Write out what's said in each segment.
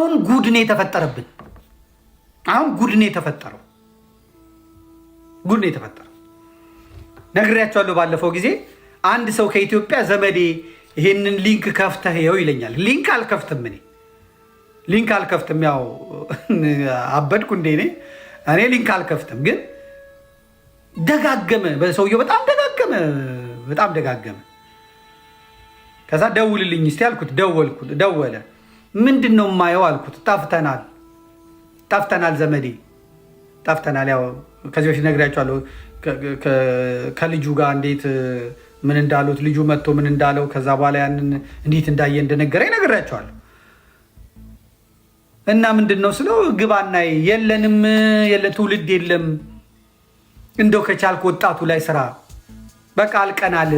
አሁን ጉድ ነው የተፈጠረብን። አሁን ጉድ ነው የተፈጠረው። ጉድ ነው የተፈጠረው። ነግሬያቸዋለሁ። ባለፈው ጊዜ አንድ ሰው ከኢትዮጵያ ዘመዴ ይሄንን link ከፍተህ ይኸው ይለኛል። Link አልከፍትም፣ እኔ link አልከፍትም። ያው አበድኩ እንዴ እኔ እኔ link አልከፍትም። ግን ደጋገመ፣ ሰውየው በጣም ደጋገመ፣ በጣም ደጋገመ። ከዛ ደውልልኝ እስቲ አልኩት። ደወልኩ፣ ደወለ። ምንድን ነው የማየው አልኩት። ጠፍተናል፣ ጠፍተናል ዘመዴ ጠፍተናል። ያው ከዚህ በፊት ነግሬያቸዋለሁ። ከልጁ ጋር እንዴት ምን እንዳሉት፣ ልጁ መጥቶ ምን እንዳለው፣ ከዛ በኋላ ያንን እንዴት እንዳየ እንደነገረኝ ነግሬያቸዋለሁ። እና ምንድን ነው ስለው ግባና የለንም፣ የለ ትውልድ የለም፣ እንደው ከቻልክ ወጣቱ ላይ ስራ፣ በቃ አልቀናል።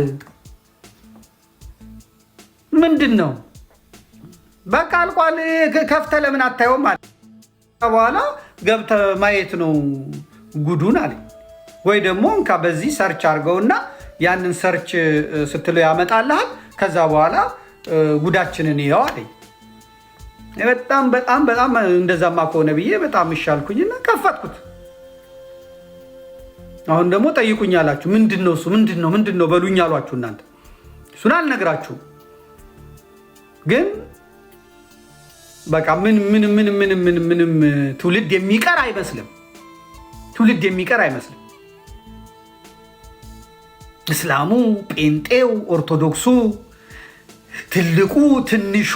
ምንድን ነው በቃ አልቋል። ከፍተህ ለምን አታየውም አለ። በኋላ ገብተህ ማየት ነው ጉዱን አለ። ወይ ደግሞ እንካ በዚህ search አድርገውና ያንን search ስትለው ያመጣልሃል። ከዛ በኋላ ጉዳችንን ይኸው አለኝ። በጣም በጣም በጣም እንደዛማ ከሆነ ብዬ በጣም እሻልኩኝና ከፈትኩት። አሁን ደግሞ ጠይቁኝ አላችሁ። ምንድን ነው እሱ? ምንድን ነው ምንድን ነው በሉኝ አሏችሁ እናንተ። እሱን አልነግራችሁም ግን በቃ ምን ምን ምን ምን ምን ምንም ትውልድ የሚቀር አይመስልም። ትውልድ የሚቀር አይመስልም። እስላሙ፣ ጴንጤው፣ ኦርቶዶክሱ፣ ትልቁ ትንሹ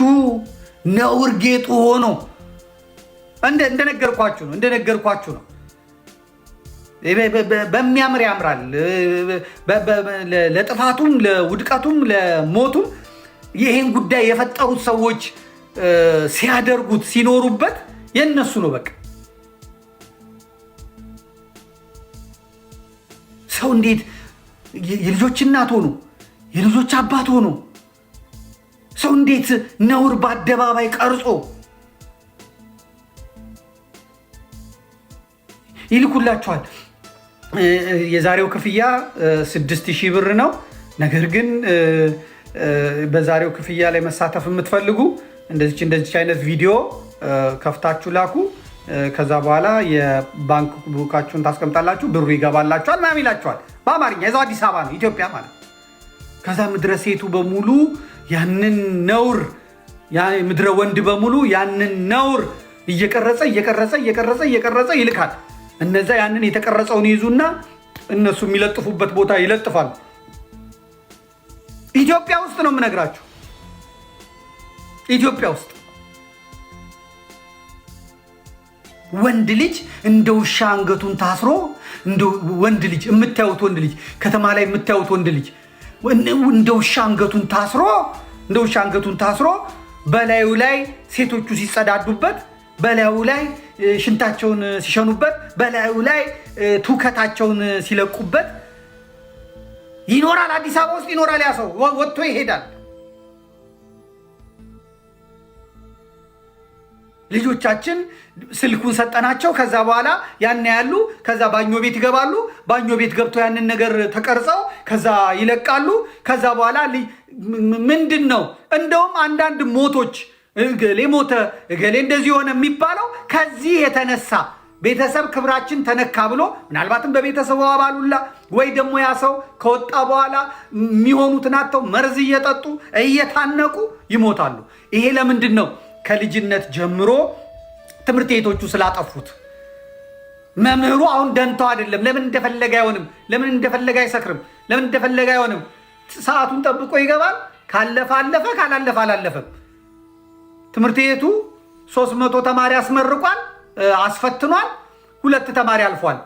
ነውር ጌጡ ሆኖ እንደነገርኳችሁ ነው እንደነገርኳችሁ ነው። በሚያምር ያምራል። ለጥፋቱም ለውድቀቱም ለሞቱም ይህን ጉዳይ የፈጠሩት ሰዎች ሲያደርጉት ሲኖሩበት የነሱ ነው። በቃ ሰው እንዴት የልጆች እናት ሆኖ የልጆች አባት ሆኖ ሰው እንዴት ነውር በአደባባይ ቀርጾ ይልኩላችኋል። የዛሬው ክፍያ 6,000 ብር ነው። ነገር ግን በዛሬው ክፍያ ላይ መሳተፍ የምትፈልጉ እንደዚች እንደዚች አይነት ቪዲዮ ከፍታችሁ ላኩ። ከዛ በኋላ የባንክ book ኣችሁን ታስቀምጣላችሁ፣ ብሩ ይገባላችኋል ምናምን ይላችኋል። በአማርኛ የዛው አዲስ አበባ ነው ኢትዮጵያ ማለት። ከዛ ምድረ ሴቱ በሙሉ ያንን ነውር፣ ምድረ ወንድ በሙሉ ያንን ነውር እየቀረጸ እየቀረጸ እየቀረጸ እየቀረጸ ይልካል። እነዛ ያንን የተቀረጸውን ይዙና እነሱ የሚለጥፉበት ቦታ ይለጥፋል። ኢትዮጵያ ውስጥ ነው የምነግራችሁ። ኢትዮጵያ ውስጥ ወንድ ልጅ እንደ ውሻ አንገቱን ታስሮ፣ እንደ ወንድ ልጅ የምታዩት ወንድ ልጅ፣ ከተማ ላይ የምታዩት ወንድ ልጅ እንደ ውሻ አንገቱን ታስሮ፣ እንደ ውሻ አንገቱን ታስሮ በላዩ ላይ ሴቶቹ ሲጸዳዱበት፣ በላዩ ላይ ሽንታቸውን ሲሸኑበት፣ በላዩ ላይ ትውከታቸውን ሲለቁበት ይኖራል። አዲስ አበባ ውስጥ ይኖራል። ያ ሰው ወጥቶ ይሄዳል። ልጆቻችን ስልኩን ሰጠናቸው። ከዛ በኋላ ያን ያሉ፣ ከዛ ባኞ ቤት ይገባሉ። ባኞ ቤት ገብተው ያንን ነገር ተቀርጸው ከዛ ይለቃሉ። ከዛ በኋላ ምንድን ነው፣ እንደውም አንዳንድ ሞቶች እገሌ ሞተ፣ እገሌ እንደዚህ ሆነ የሚባለው ከዚህ የተነሳ ቤተሰብ ክብራችን ተነካ ብሎ ምናልባትም በቤተሰቡ አባሉላ ወይ ደግሞ ያ ሰው ከወጣ በኋላ የሚሆኑትን አጥተው መርዝ እየጠጡ እየታነቁ ይሞታሉ። ይሄ ለምንድን ነው? ከልጅነት ጀምሮ ትምህርት ቤቶቹ ስላጠፉት። መምህሩ አሁን ደንተው አይደለም። ለምን እንደፈለገ አይሆንም? ለምን እንደፈለገ አይሰክርም? ለምን እንደፈለገ አይሆንም? ሰዓቱን ጠብቆ ይገባል። ካለፈ አለፈ፣ ካላለፈ አላለፈም። ትምህርት ቤቱ 300 ተማሪ አስመርቋል፣ አስፈትኗል። ሁለት ተማሪ አልፏል።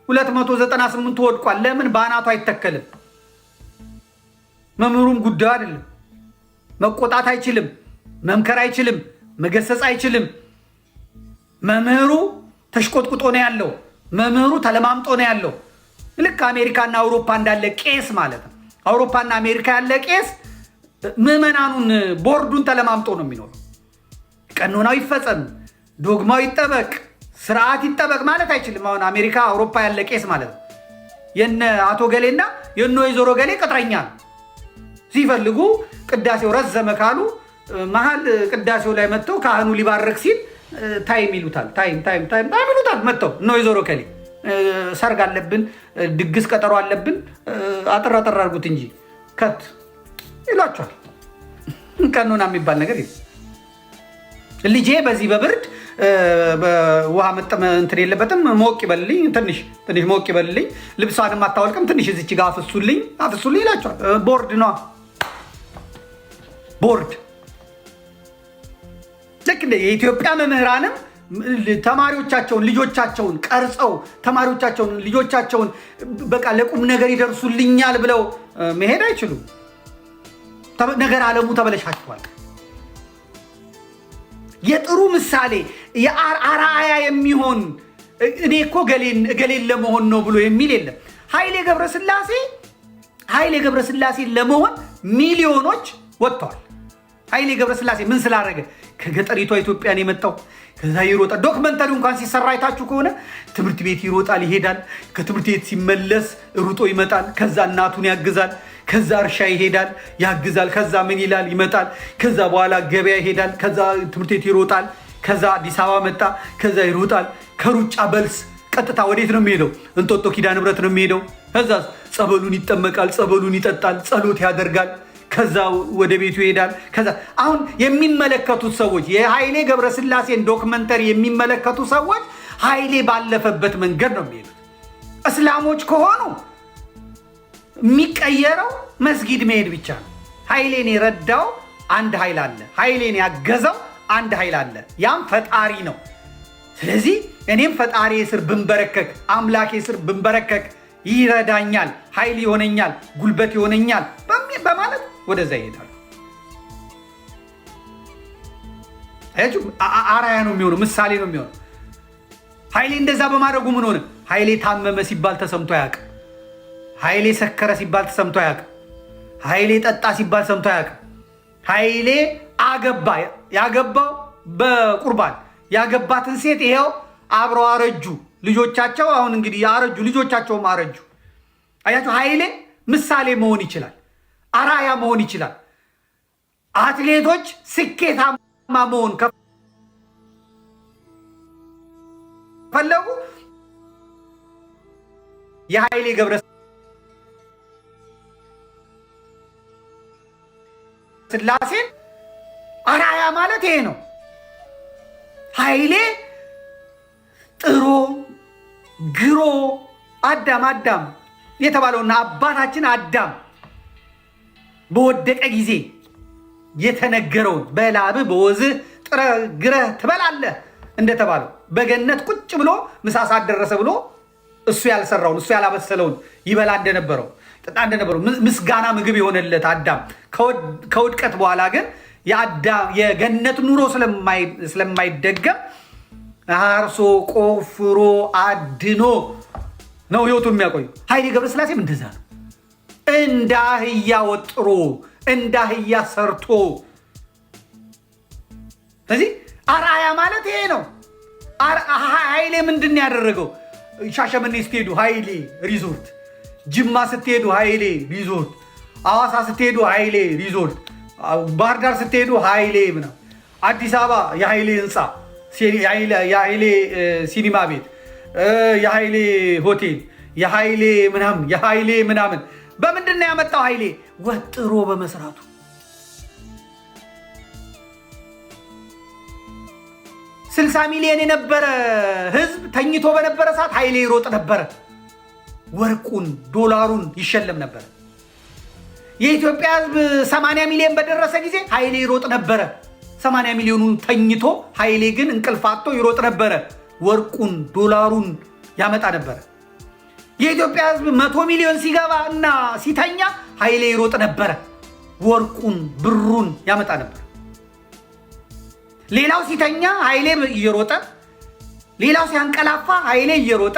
298 ወድቋል። ለምን በአናቱ አይተከልም? መምህሩም ጉዳዩ አይደለም። መቆጣት አይችልም። መምከር አይችልም። መገሰጽ አይችልም። መምህሩ ተሽቆጥቁጦ ነው ያለው። መምህሩ ተለማምጦ ነው ያለው። ልክ አሜሪካና አውሮፓ እንዳለ ቄስ ማለት ነው። አውሮፓና አሜሪካ ያለ ቄስ ምዕመናኑን ቦርዱን ተለማምጦ ነው የሚኖረው። ቀኖናው ይፈጸም፣ ዶግማው ይጠበቅ፣ ስርዓት ይጠበቅ ማለት አይችልም። አሁን አሜሪካ አውሮፓ ያለ ቄስ ማለት ነው የነ አቶ ገሌና የነ ወይዘሮ ገሌ ቅጥረኛ ነው። ሲፈልጉ ቅዳሴው ረዘመ ካሉ መሀል ቅዳሴው ላይ መጥተው ካህኑ ሊባርክ ሲል Time ይሉታል። Time, time, time, time ይሉታል። መጥተው እነ ወይዘሮ ከሌ ሰርግ አለብን፣ ድግስ ቀጠሮ አለብን፣ አጠር አጠር አድርጉት እንጂ cut ይሏቸዋል። ቀኖና የሚባል ነገር የለም። ልጄ በዚህ በብርድ ውሃ መጠመ እንትን የለበትም፣ ሞቅ ይበልልኝ፣ ትንሽ ትንሽ ሞቅ ይበልልኝ፣ ልብሷንም አታወልቅም፣ ትንሽ እዚች ጋር አፍሱልኝ አፍሱልኝ ይላቸዋል። ቦርድ ነዋ፣ ቦርድ። ልክ እንደ የኢትዮጵያ መምህራንም ተማሪዎቻቸውን ልጆቻቸውን ቀርጸው ተማሪዎቻቸውን ልጆቻቸውን በቃ ለቁም ነገር ይደርሱልኛል ብለው መሄድ አይችሉም። ነገር ዓለሙ ተበለሻሽቷል። የጥሩ ምሳሌ የአርአያ የሚሆን እኔ እኮ እገሌን ለመሆን ነው ብሎ የሚል የለም። ኃይሌ ገብረስላሴ ለመሆን ሚሊዮኖች ወጥተዋል። ኃይሌ ገብረስላሴ ምን ስላደረገ? ከገጠሪቷ ኢትዮጵያን የመጣው፣ ከዛ ይሮጣል። Documentary እንኳን ሲሰራ አይታችሁ ከሆነ ትምህርት ቤት ይሮጣል፣ ይሄዳል። ከትምህርት ቤት ሲመለስ ሩጦ ይመጣል። ከዛ እናቱን ያግዛል። ከዛ እርሻ ይሄዳል፣ ያግዛል። ከዛ ምን ይላል፣ ይመጣል። ከዛ በኋላ ገበያ ይሄዳል። ከዛ ትምህርት ቤት ይሮጣል። ከዛ አዲስ አበባ መጣ። ከዛ ይሮጣል። ከሩጫ በልስ ቀጥታ ወዴት ነው የሚሄደው? እንጦጦ ኪዳነ ምሕረት ነው የሚሄደው። ከዛ ጸበሉን ይጠመቃል፣ ጸበሉን ይጠጣል፣ ጸሎት ያደርጋል። ከዛ ወደ ቤቱ ይሄዳል። ከዛ አሁን የሚመለከቱት ሰዎች፣ የኃይሌ ገብረስላሴን documentary የሚመለከቱ ሰዎች ኃይሌ ባለፈበት መንገድ ነው የሚሄዱት። እስላሞች ከሆኑ የሚቀየረው መስጊድ መሄድ ብቻ ነው። ኃይሌን የረዳው አንድ ኃይል አለ። ኃይሌን ያገዘው አንድ ኃይል አለ። ያም ፈጣሪ ነው። ስለዚህ እኔም ፈጣሪ ስር ብንበረከክ፣ አምላኬ ስር ብንበረከክ ይረዳኛል፣ ኃይል ይሆነኛል፣ ጉልበት ይሆነኛል በማለት ወደዛ ይሄዳሉ። አያችሁ፣ አርአያ ነው የሚሆነው፣ ምሳሌ ነው የሚሆነው። ኃይሌ እንደዛ በማድረጉ ምን ሆነ? ኃይሌ ታመመ ሲባል ተሰምቶ አያውቅም። ኃይሌ ሰከረ ሲባል ተሰምቶ አያውቅም። ኃይሌ ጠጣ ሲባል ሰምቶ አያውቅም። ኃይሌ አገባ። ያገባው በቁርባን ያገባትን ሴት ይሄው አብረው አረጁ። ልጆቻቸው አሁን እንግዲህ አረጁ፣ ልጆቻቸውም አረጁ። አያችሁ፣ ኃይሌ ምሳሌ መሆን ይችላል፣ አርአያ መሆን ይችላል። አትሌቶች ስኬታማ መሆን ከፈለጉ የኃይሌ ገብረ ስላሴን አርአያ ማለት ይሄ ነው። ኃይሌ ጥሮ ግሮ አዳም አዳም የተባለውና አባታችን አዳም በወደቀ ጊዜ የተነገረውን በላብህ በወዝህ ጥረህ ግረህ ትበላለህ እንደተባለው፣ በገነት ቁጭ ብሎ ምሳ ሰዓት ደረሰ ብሎ እሱ ያልሰራውን፣ እሱ ያላበሰለውን ይበላ እንደነበረው፣ ጠጣ እንደነበረው፣ ምስጋና ምግብ የሆነለት አዳም ከውድቀት በኋላ ግን የገነት ኑሮ ስለማይደገም አርሶ፣ ቆፍሮ፣ አድኖ ነው ህይወቱ የሚያቆዩ። ኃይሌ ገብረስላሴም እንደዛ ነው። እንደ አህያ ወጥሮ፣ እንደ አህያ ሰርቶ። ስለዚህ አርአያ ማለት ይሄ ነው። ኃይሌ ምንድን ነው ያደረገው? ሻሸመኔ ስትሄዱ ኃይሌ ሪዞርት፣ ጅማ ስትሄዱ ኃይሌ ሪዞርት፣ አዋሳ ስትሄዱ ኃይሌ ሪዞርት፣ ባህር ዳር ስትሄዱ ኃይሌ ምናምን፣ አዲስ አበባ የኃይሌ ህንፃ፣ የኃይሌ ሲኒማ ቤት፣ የኃይሌ ሆቴል፣ የኃይሌ ምናምን፣ የኃይሌ ምናምን። በምንድን ነው ያመጣው? ኃይሌ ወጥሮ በመስራቱ። 60 ሚሊዮን የነበረ ህዝብ ተኝቶ በነበረ ሰዓት ኃይሌ ይሮጥ ነበረ። ወርቁን ዶላሩን ይሸለም ነበር። የኢትዮጵያ ህዝብ 80 ሚሊዮን በደረሰ ጊዜ ኃይሌ ይሮጥ ነበረ። 80 ሚሊዮኑን ተኝቶ ኃይሌ ግን እንቅልፍ አጥቶ ይሮጥ ነበረ። ወርቁን ዶላሩን ያመጣ ነበረ። የኢትዮጵያ ህዝብ 100 ሚሊዮን ሲገባ እና ሲተኛ ኃይሌ ይሮጥ ነበረ። ወርቁን ብሩን ያመጣ ነበር። ሌላው ሲተኛ ኃይሌ እየሮጠ፣ ሌላው ሲያንቀላፋ ኃይሌ እየሮጠ፣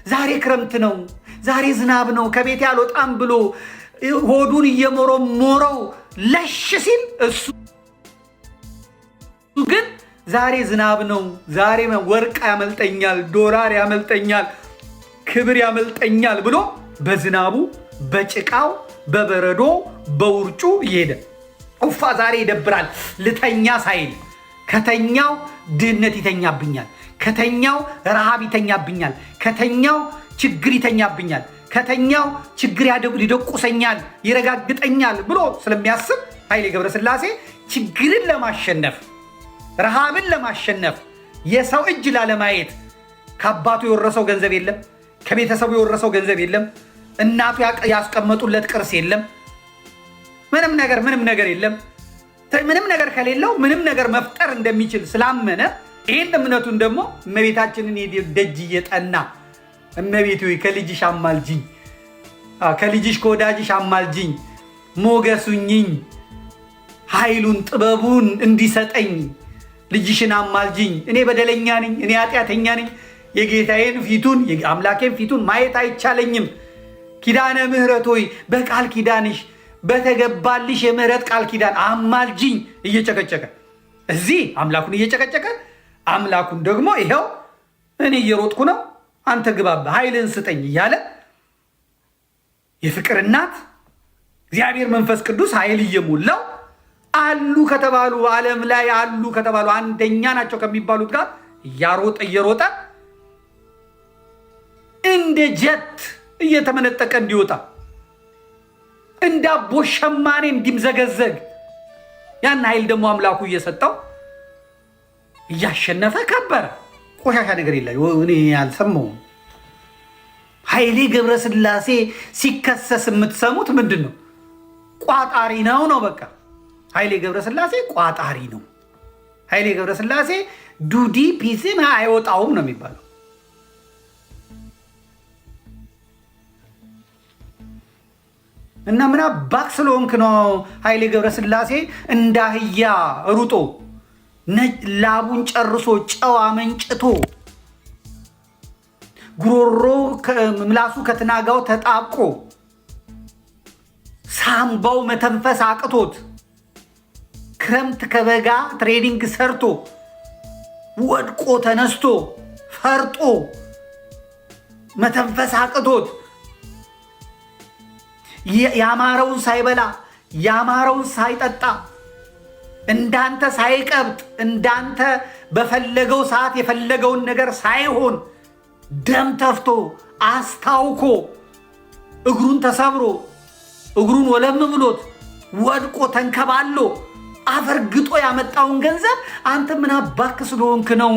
ዛሬ ክረምት ነው፣ ዛሬ ዝናብ ነው፣ ከቤቴ አልወጣም ብሎ ሆዱን እየሞረሞረው ለሽ ሲል እሱ ግን ዛሬ ዝናብ ነው፣ ዛሬ ወርቅ ያመልጠኛል፣ ዶላር ያመልጠኛል፣ ክብር ያመልጠኛል ብሎ በዝናቡ፣ በጭቃው፣ በበረዶ፣ በውርጩ እየሄደ፣ ኡፋ ዛሬ ይደብራል ልተኛ ሳይል ከተኛው ድህነት ይተኛብኛል፣ ከተኛው ረሃብ ይተኛብኛል፣ ከተኛው ችግር ይተኛብኛል፣ ከተኛው ችግር ይደቁሰኛል፣ ይረጋግጠኛል ብሎ ስለሚያስብ ኃይሌ ገብረስላሴ ችግርን ለማሸነፍ፣ ረሃብን ለማሸነፍ፣ የሰው እጅ ላለማየት ከአባቱ የወረሰው ገንዘብ የለም፣ ከቤተሰቡ የወረሰው ገንዘብ የለም፣ እናቱ ያስቀመጡለት ቅርስ የለም፣ ምንም ነገር ምንም ነገር የለም። ምንም ነገር ከሌለው ምንም ነገር መፍጠር እንደሚችል ስላመነ ይህን እምነቱን ደግሞ እመቤታችንን ደጅ እየጠና እመቤቴ ሆይ ከልጅሽ አማልጅኝ፣ ከልጅሽ ከወዳጅሽ አማልጅኝ፣ ሞገሱኝኝ፣ ኃይሉን ጥበቡን እንዲሰጠኝ ልጅሽን አማልጅኝ። እኔ በደለኛ ነኝ፣ እኔ ኃጢአተኛ ነኝ። የጌታዬን ፊቱን የአምላኬን ፊቱን ማየት አይቻለኝም። ኪዳነ ምሕረት ሆይ በቃል ኪዳንሽ በተገባልሽ የምህረት ቃል ኪዳን አማልጅኝ እየጨቀጨቀ እዚህ አምላኩን እየጨቀጨቀ አምላኩን ደግሞ ይኸው እኔ እየሮጥኩ ነው፣ አንተ ግባብ ኃይልን ስጠኝ እያለ የፍቅር እናት እግዚአብሔር መንፈስ ቅዱስ ኃይል እየሞላው አሉ ከተባሉ ዓለም ላይ አሉ ከተባሉ አንደኛ ናቸው ከሚባሉት ጋር እያሮጠ እየሮጠ እንደ ጀት እየተመነጠቀ እንዲወጣ፣ እንደ አቦ ሸማኔ እንዲምዘገዘግ ያን ኃይል ደግሞ አምላኩ እየሰጠው እያሸነፈ ከበረ። ቆሻሻ ነገር የለ፣ እኔ አልሰማሁም። ኃይሌ ገብረስላሴ ሲከሰስ የምትሰሙት ምንድን ነው? ቋጣሪ ነው ነው በቃ ኃይሌ ገብረስላሴ ቋጣሪ ነው። ኃይሌ ገብረስላሴ ዱዲ ፒስን አይወጣውም ነው የሚባለው። እና ምን አባክ ስለሆንክ ነው ኃይሌ ገብረስላሴ እንደ አህያ ሩጦ ላቡን ጨርሶ ጨው አመንጭቶ ጉሮሮ ምላሱ ከትናጋው ተጣብቆ ሳምባው መተንፈስ አቅቶት ክረምት ከበጋ training ሰርቶ ወድቆ ተነስቶ ፈርጦ መተንፈስ አቅቶት ያማረውን ሳይበላ ያማረውን ሳይጠጣ እንዳንተ ሳይቀብጥ እንዳንተ በፈለገው ሰዓት የፈለገውን ነገር ሳይሆን ደም ተፍቶ አስታውኮ እግሩን ተሰብሮ እግሩን ወለም ብሎት ወድቆ ተንከባሎ አፈርግጦ ያመጣውን ገንዘብ አንተ ምን አባክ ስለሆንክ ነው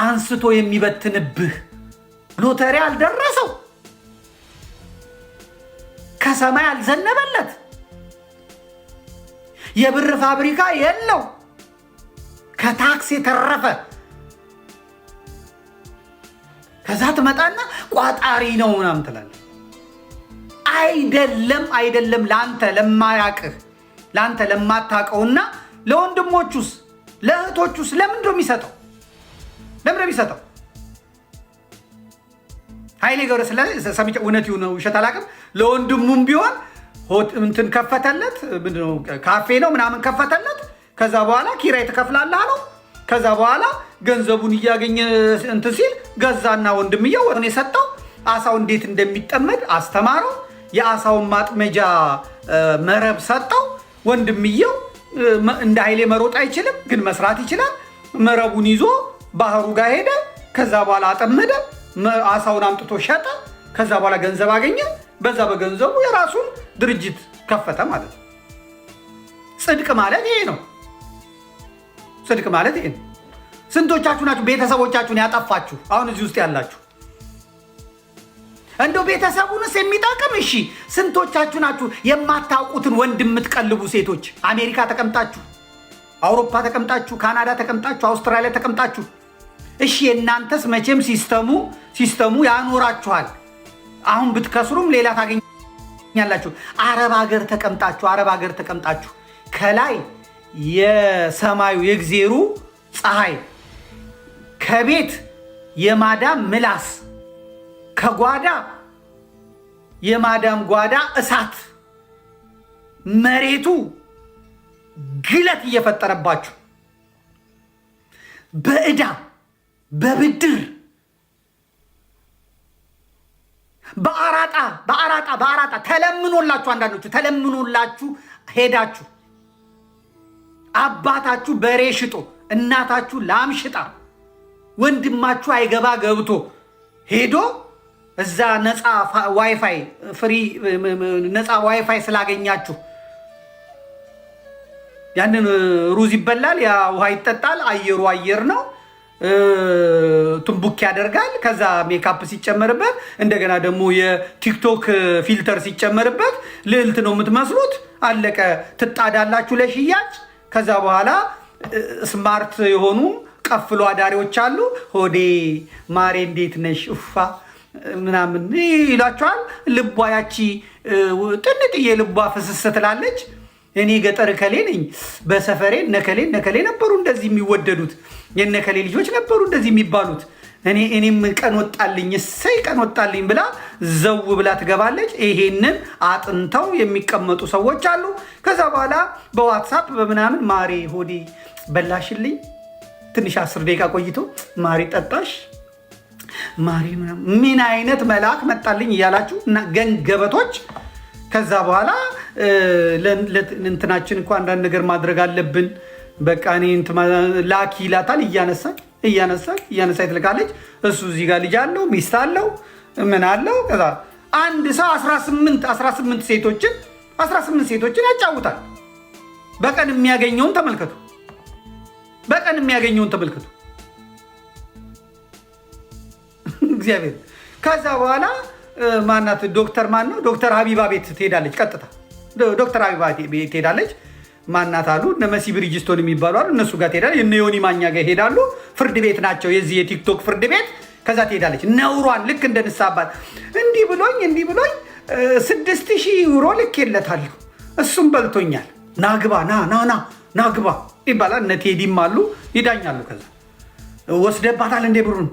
አንስቶ የሚበትንብህ? ሎተሪ አልደረሰው፣ ከሰማይ አልዘነበለት፣ የብር ፋብሪካ የለው፣ ከታክስ የተረፈ። ከዛ ትመጣና ቋጣሪ ነው ምናምን ትላለህ። አይደለም አይደለም፣ ለአንተ ለማያቅህ፣ ለአንተ ለማታውቀውና ለወንድሞቹስ ለእህቶቹስ ለምንድን ነው የሚሰጠው? ለምንድን ነው የሚሰጠው? ኃይሌ ገብረስላሴ ሰምቼ እውነት ይሁን ውሸት አላውቅም። ለወንድሙም ቢሆን እንትን ከፈተለት፣ ምንድን ነው ካፌ ነው ምናምን ከፈተለት። ከዛ በኋላ ኪራይ ትከፍላለህ አለው። ከዛ በኋላ ገንዘቡን እያገኘ እንትን ሲል ገዛና ወንድምየው የሰጠው አሳው እንዴት እንደሚጠመድ አስተማረው። የአሳውን ማጥመጃ መረብ ሰጠው። ወንድምየው እንደ ኃይሌ መሮጥ አይችልም፣ ግን መስራት ይችላል። መረቡን ይዞ ባህሩ ጋር ሄደ። ከዛ በኋላ አጠመደ። አሳውን አምጥቶ ሸጠ። ከዛ በኋላ ገንዘብ አገኘ። በዛ በገንዘቡ የራሱን ድርጅት ከፈተ ማለት ነው። ጽድቅ ማለት ይሄ ነው። ጽድቅ ማለት ይሄ ነው። ስንቶቻችሁ ናችሁ ቤተሰቦቻችሁን ያጠፋችሁ? አሁን እዚህ ውስጥ ያላችሁ እንደው ቤተሰቡንስ የሚጠቅም እሺ፣ ስንቶቻችሁ ናችሁ የማታውቁትን ወንድ የምትቀልቡ ሴቶች? አሜሪካ ተቀምጣችሁ፣ አውሮፓ ተቀምጣችሁ፣ ካናዳ ተቀምጣችሁ፣ አውስትራሊያ ተቀምጣችሁ። እሺ የእናንተስ መቼም system ኡ ያኖራችኋል። አሁን ብትከስሩም ሌላ ታገኛላችሁ። አረብ ሀገር ተቀምጣችሁ፣ አረብ ሀገር ተቀምጣችሁ ከላይ የሰማዩ የእግዜሩ ፀሐይ፣ ከቤት የማዳም ምላስ፣ ከጓዳ የማዳም ጓዳ እሳት፣ መሬቱ ግለት እየፈጠረባችሁ በዕዳ በብድር በአራጣ በአራጣ በአራጣ ተለምኖላችሁ፣ አንዳንዶቹ ተለምኖላችሁ ሄዳችሁ አባታችሁ በሬ ሽጦ፣ እናታችሁ ላምሽጣ ወንድማችሁ አይገባ ገብቶ ሄዶ እዛ ነፃ WiFi free ነፃ ዋይፋይ ስላገኛችሁ ያንን ሩዝ ይበላል፣ ያ ውሃ ይጠጣል። አየሩ አየር ነው። ቱምቡክ ያደርጋል። ከዛ ሜካፕ ሲጨመርበት እንደገና ደግሞ የ TikTok filter ሲጨመርበት ልዕልት ነው የምትመስሉት። አለቀ። ትጣዳላችሁ ለሽያጭ። ከዛ በኋላ smart የሆኑ ቀፍሎ አዳሪዎች አሉ። ሆዴ ማሬ እንዴት ነሽ እፋ ምናምን ይሏቸዋል። ልቧ ያቺ ጥንጥዬ ልቧ ፍስስ ትላለች። እኔ ገጠር ከሌ ነኝ፣ በሰፈሬ ነከሌ ነከሌ ነበሩ እንደዚህ የሚወደዱት፣ የነከሌ ልጆች ነበሩ እንደዚህ የሚባሉት። እኔም ቀን ወጣልኝ፣ እሰይ ቀን ወጣልኝ ብላ ዘው ብላ ትገባለች። ይሄንን አጥንተው የሚቀመጡ ሰዎች አሉ። ከዛ በኋላ በ WhatsApp በምናምን ማሬ ሆዴ በላሽልኝ፣ ትንሽ 10 ደቂቃ ቆይቶ ማሬ ጠጣሽ፣ ማሬ ምን አይነት መልአክ መጣልኝ እያላችሁ እና ገንገበቶች። ከዛ በኋላ እንትናችን እኮ አንዳንድ ነገር ማድረግ አለብን። በቃ እኔ ላኪ ይላታል። እያነሳች እያነሳች እያነሳች ትልካለች። እሱ እዚህ ጋር ልጅ አለው፣ ሚስት አለው፣ ምን አለው። ከዛ አንድ ሰው 18 18 ሴቶችን 18 ሴቶችን ያጫውታል። በቀን የሚያገኘውን ተመልከቱ። በቀን የሚያገኘውን ተመልከቱ። እግዚአብሔር። ከዛ በኋላ ማናት ዶክተር ማን ነው ዶክተር ሀቢባ ቤት ትሄዳለች። ቀጥታ ዶክተር ሀቢባ ቤት ትሄዳለች። ማናት አሉ እነ መሲ ብሪጅስቶን የሚባሉ አሉ። እነሱ ጋር ትሄዳለች። እነ ዮኒ ማኛ ጋር ይሄዳሉ። ፍርድ ቤት ናቸው፣ የዚህ የ TikTok ፍርድ ቤት። ከዛ ትሄዳለች። ነውሯን ልክ እንደ ንስሐ አባት እንዲህ ብሎኝ እንዲህ ብሎኝ 6000 ዩሮ ልኬለታለሁ፣ እሱም በልቶኛል፣ ናግባ ና ና ና ናግባ ይባላል። እነ ቴዲም አሉ፣ ይዳኛሉ። ከዛ ወስደባታል እንዴ ብሩን?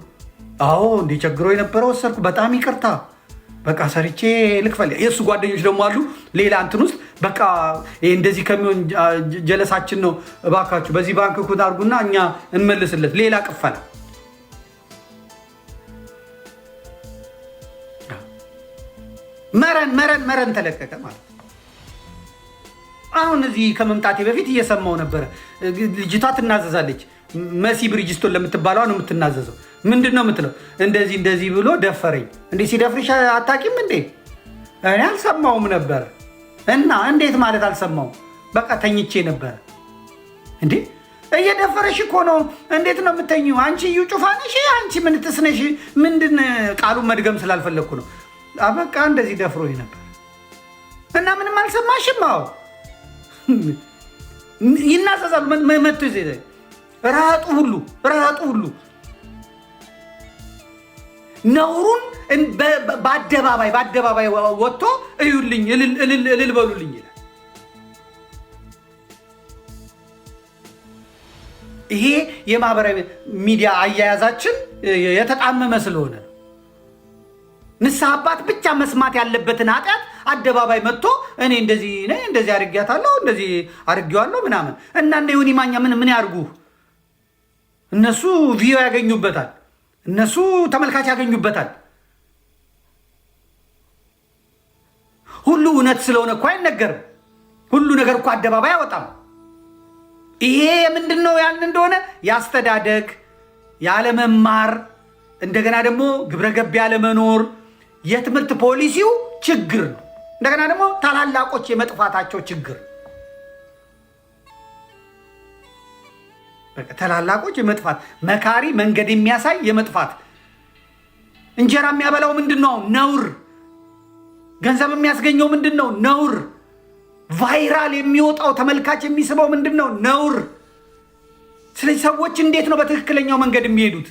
አዎ እንዲ ቸግሮ የነበረ ወሰድኩ፣ በጣም ይቅርታ፣ በቃ ሰርቼ ልክፈል። የእሱ ጓደኞች ደግሞ አሉ ሌላ እንትን ውስጥ፣ በቃ ይሄ እንደዚህ ከሚሆን ጀለሳችን ነው፣ እባካችሁ በዚህ ባንክ ኩት አድርጉና እኛ እንመልስለት። ሌላ ቅፈላ። መረን መረን መረን ተለቀቀ ማለት ነው። አሁን እዚህ ከመምጣቴ በፊት እየሰማው ነበረ። ልጅቷ ትናዘዛለች። መሲ ብሪጅስቶን ለምትባለዋ ነው የምትናዘዘው። ምንድን ነው የምትለው? እንደዚህ እንደዚህ ብሎ ደፈረኝ። እንዴ ሲደፍርሽ አታውቂም እንዴ? እኔ አልሰማውም ነበረ። እና እንዴት ማለት አልሰማውም? በቃ ተኝቼ ነበረ። እንዴ እየደፈረሽ እኮ ነው። እንዴት ነው የምተኚው? አንቺ እዩ ጩፋ ነሽ? አንቺ ምን ትስነሽ? ምንድን ቃሉን መድገም ስላልፈለግኩ ነው። በቃ እንደዚህ ደፍሮኝ ነበር እና ምንም አልሰማሽም? አዎ ይናዘዛሉ። መቶ ረሃጡ ሁሉ ረሃጡ ሁሉ ነውሩን በአደባባይ በአደባባይ ወጥቶ እዩልኝ፣ እልል እልል እልል በሉልኝ ይላል። ይሄ የማህበራዊ ሚዲያ አያያዛችን የተጣመመ ስለሆነ ነው። ንስሐ አባት ብቻ መስማት ያለበትን ኃጢአት አደባባይ መጥቶ እኔ እንደዚህ ነኝ፣ እንደዚህ አድርጊያታለሁ፣ እንደዚህ አድርጌዋለሁ ምናምን እና እነ ዮኒ ማኛ ምን ምን ያርጉ? እነሱ view ያገኙበታል፣ እነሱ ተመልካች ያገኙበታል። ሁሉ እውነት ስለሆነ እኮ አይነገርም። ሁሉ ነገር እኮ አደባባይ አይወጣም። ይሄ ምንድን ነው ያልን እንደሆነ ያስተዳደግ ያለመማር፣ እንደገና ደግሞ ግብረገብ ያለመኖር የትምህርት ፖሊሲው ችግር ነው። እንደገና ደግሞ ታላላቆች የመጥፋታቸው ችግር፣ በቃ ታላላቆች የመጥፋት፣ መካሪ መንገድ የሚያሳይ የመጥፋት። እንጀራ የሚያበላው ምንድን ነው? ነውር። ገንዘብ የሚያስገኘው ምንድን ነው? ነውር። Viral የሚወጣው ተመልካች የሚስበው ምንድን ነው? ነውር። ስለዚህ ሰዎች እንዴት ነው በትክክለኛው መንገድ የሚሄዱት?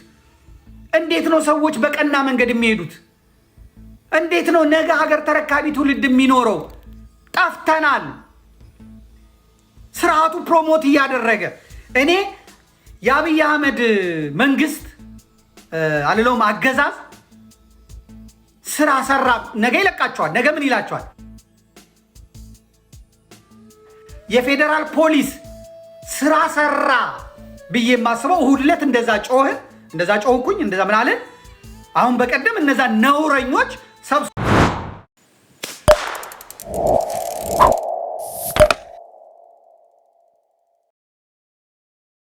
እንዴት ነው ሰዎች በቀና መንገድ የሚሄዱት? እንዴት ነው ነገ ሀገር ተረካቢ ትውልድ የሚኖረው? ጠፍተናል። ስርዓቱ promote እያደረገ እኔ የአብይ አህመድ መንግስት አልለውም አገዛዝ ስራ ሰራ። ነገ ይለቃቸዋል። ነገ ምን ይላቸዋል? የፌዴራል ፖሊስ ስራ ሰራ ብዬ የማስበው እሑድ ዕለት እንደዛ ጮህን፣ እንደዛ ጮህኩኝ፣ እንደዛ ምን አለን። አሁን በቀደም እነዛ ነውረኞች ሰብስቦ